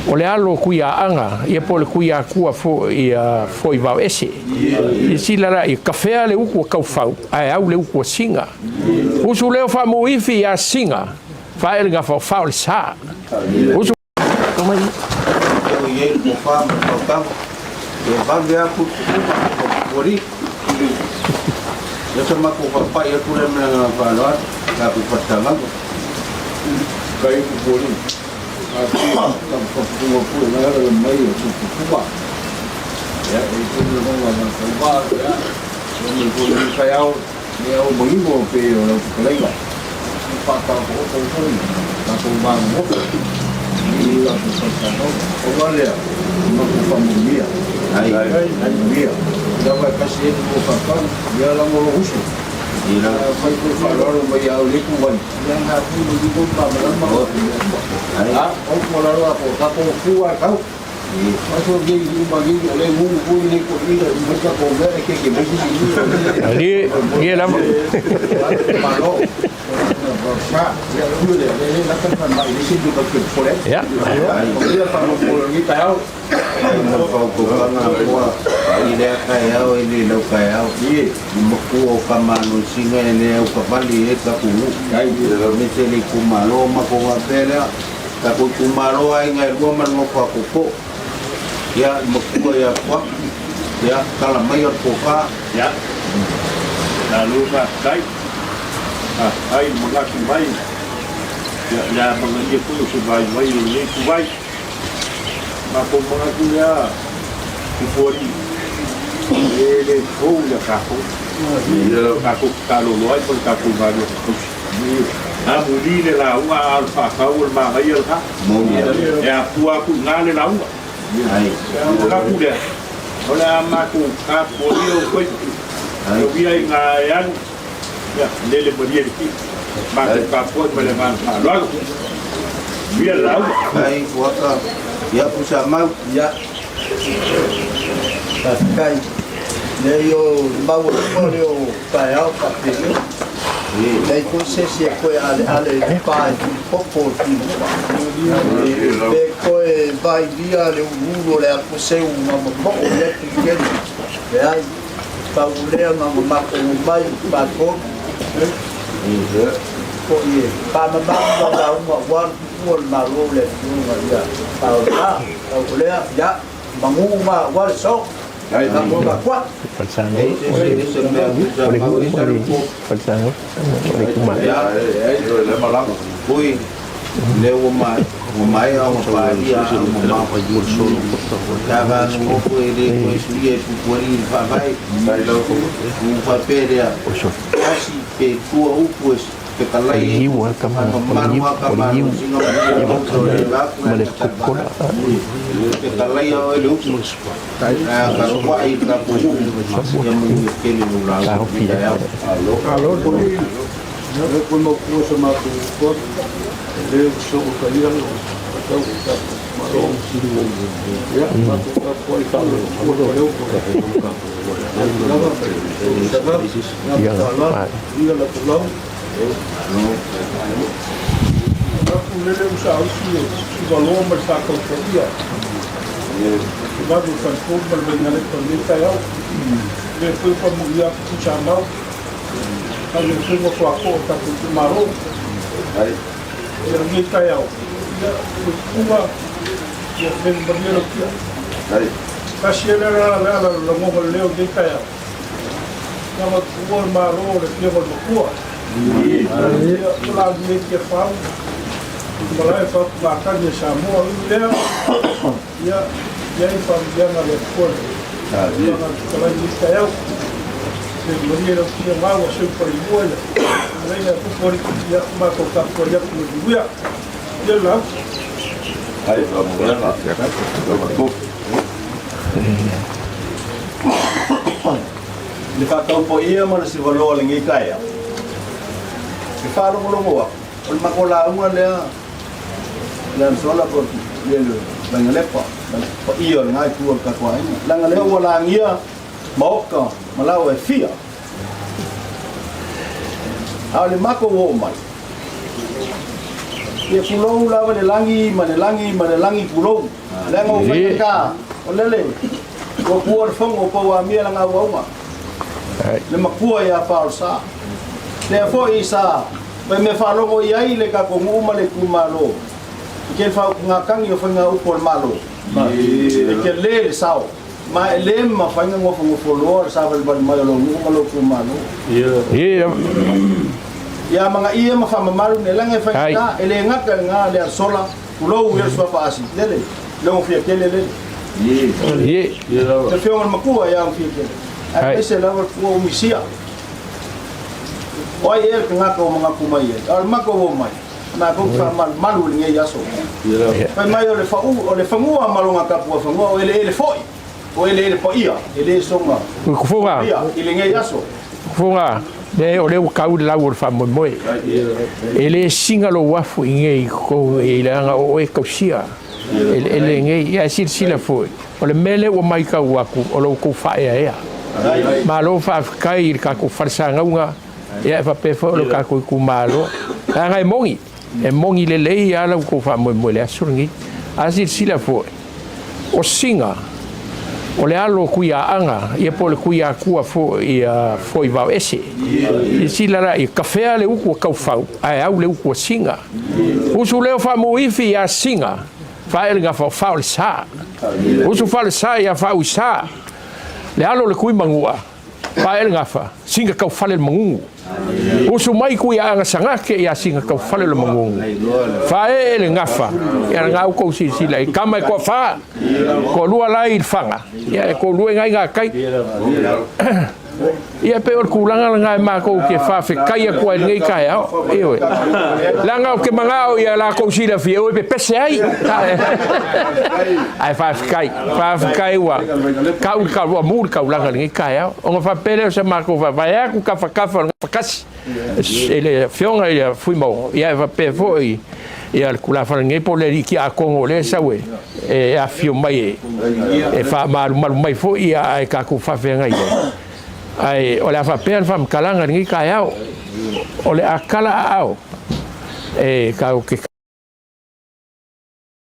O le alo o Tuiaaga, ia po o le Tuiatua foi ia foi vaoese. Silasila la i tafea le utu a Taufau, ae au le utu a Sina. Usu leo faamuifi ia Sina, faaee le gafaofao le sa. Usu mai. Tau i ai le tofa ma le faautaga, ia vave atu le tupuga ma pupualii. Ia se matou faapai atu lea ma le agaga faaaloalo, tatou faatagaga. Kai pupualii. Ali, ia lava. Ia. I lea taeao e le lau taeao i matua o Tama-a-Nuisiga e le aukavali ai tatou nuu aemaise le itumalo matou faapea lea tatou itumalo aiga e lua ma le nofo a Toto ia i matua ia Tuaku ia tala mai o le tofa. Ia malo faafetai, faafetai le manatu mai ia le amanaia foi o se vaivai o lenei ituvai. Matou manatu lea Tupualii, e le fou ia tatou, tatou te talolo ai ma le tatou galuega tausi. Amuli le lauga a o le faatau o le manaia lena. E afua atu i ina le lauga. Manatu lea, o le a matou tapuaia ou faiva. Tauia i ina e alu, ia lele malie le tino. Matou tapuai ma le agaga faaaloalo. Manuia le lauga. Ai, Fuata, ia Pusamau. Ia, faafetai. Leai o le maualuga lea o taeao faapelei. Leai foi se isi e toe aleale i le pa e tulipopo o le tuimua. Pe toe vailia le uluulu o le apuseu na momoo i ai tuitele. Leai, pau lea na ona matou omai i matou foi e faamamalu la lauga aua le tupu o le Malo le Afioga ia Paola. Pau lea, ia, manu ma aua le so. Ui, lea ua maea ona paia au mamao. Taga nonofo e le toe suia e Pupualii i le faavae. Ua faapea lea, tasi pe tua upu e fetalai ai, mamalu lava Tama-a-Nuisiga ma le Vaku Fetalai oe le upu, ae a tapuai i le tatou nuu, ia manuia tele lou lauga i lenei taeao. Manatu lele ua saausi e Sivaloa ma le Faatautoia, Suvalu o le Faletolu ma le Vainalepa i lenei taeao. Le foi faamanuia atu Tuisamau, tau le foi ua o tatou itumalo. Ia lenei taeao, ia ua tupuga, ia mele manuia lau tia. Tasi e le ala le ala lagoga le leo i lenei taeao. Ia ma tuua le Malo o le Afioga i le Matua. Ia o la lenei Tiafau, malae faautugatagi a Samoa. Ui lea, ia i ai faamanuiaga a le Atua i le tulaga o le fetalai i lenei taeao. Se malie lau tia mau a seu palemua ia malaina e tupu alii, ia matou tapuai atu ma le manuia. Ia le lau. Ai, faamanuiaga. I le faataupaia ma le sivaloa o lenei taeao, e faalogologo atu, o le matou lauga lea i le Anasola po o le Vainalepa ma le paia o lena itu o le tatou aiga, leaga lea ua lagia maota ma laoa e fia. A o le matou oo mai, Ia tulou lava le lagi ma le lagi ma le lagi tulou. Leaga ua faigata o lele ua pua le fono o Pouamia lana auauna, le matua ia Paolesa. Lea foi sa fai mea faalogo i ai le tatou nuu ma le itumalo i ke faautugatagi o faiga upu a le Malo. E tele le sao, ma e le mafai ona nofonofo loa le savalivali mai o lou nuu ma lou itumalo. Ia amanaia ma faamamalu ne laga e faigata, e le gata i lena le asola, tulou ia le suafa asi, lele, le gofia tele lele. Le afioga i le matua ia gofia tele. Aemaise lava le tua umisia. O ai ea le tagata ua manatu mai ai? A o le matou omai, matou te faamalumalu i lenei aso. Fai mai o le fau, o le fanua ma lona tapuafanua, o eleele foi, o eleele paia, e le soona Kufuga. i lenei aso. Kufuga, le o le ua kau le lau o le faamoemoe. E le siga lou afu i nei kou i leaga o oe tausia. E le nei, ia e silasila foi. O le mea lea ua matau atu, o lo outou faaeaea. Malo faafetai i le tatou falesanauga, ia e faapea foi o le tatou itumalo. Leaga e moni lelei lava la outou faamoemoe i le aso lenei. A silasila foi, o Siga, o le alo o Tuiaaga, ia po o le Tuiatua foi ia foi vao ese. Silasila la i kafea le utu a Taufau, ae au le utu a Siga. Usu lea o Faamuifi ia Siga, faaee le gafa o Faolesa. Usu Faolesa ia Faauisa, le alo o le Tuimanua, faaee le gafa, Siga taufale le magugu. Usu mai Tuiaaga Sagake ia Siga taufale le magugu. Faaee le gafa, ia lena ua tou silasila i tama e toafa, toalua la i le faga, ia e toalua i ina i gatai. Ia pei o le tulaga lena e matou te faafetai atu ai i lenei taeao. Ioe. Leaga ou te manao ia latou silafia e o e pepese ai. Ae faafetai, faafetai ua tau le tau, ua mu le taulaga i lenei taeao. Ona faapea lea o se matou vaavaai atu tafatafa o le Gafatasi i le afioga i le Fuimaono, ia e faapea foi ia le tulafale nei po o le alii tiakono o lea e sau e afifio mai e faamalumalu mai foi ia ae tatou faafeagai ai. Ae o le a faapea le faamatalaga i lenei taeao, o le a tala aao e tatou te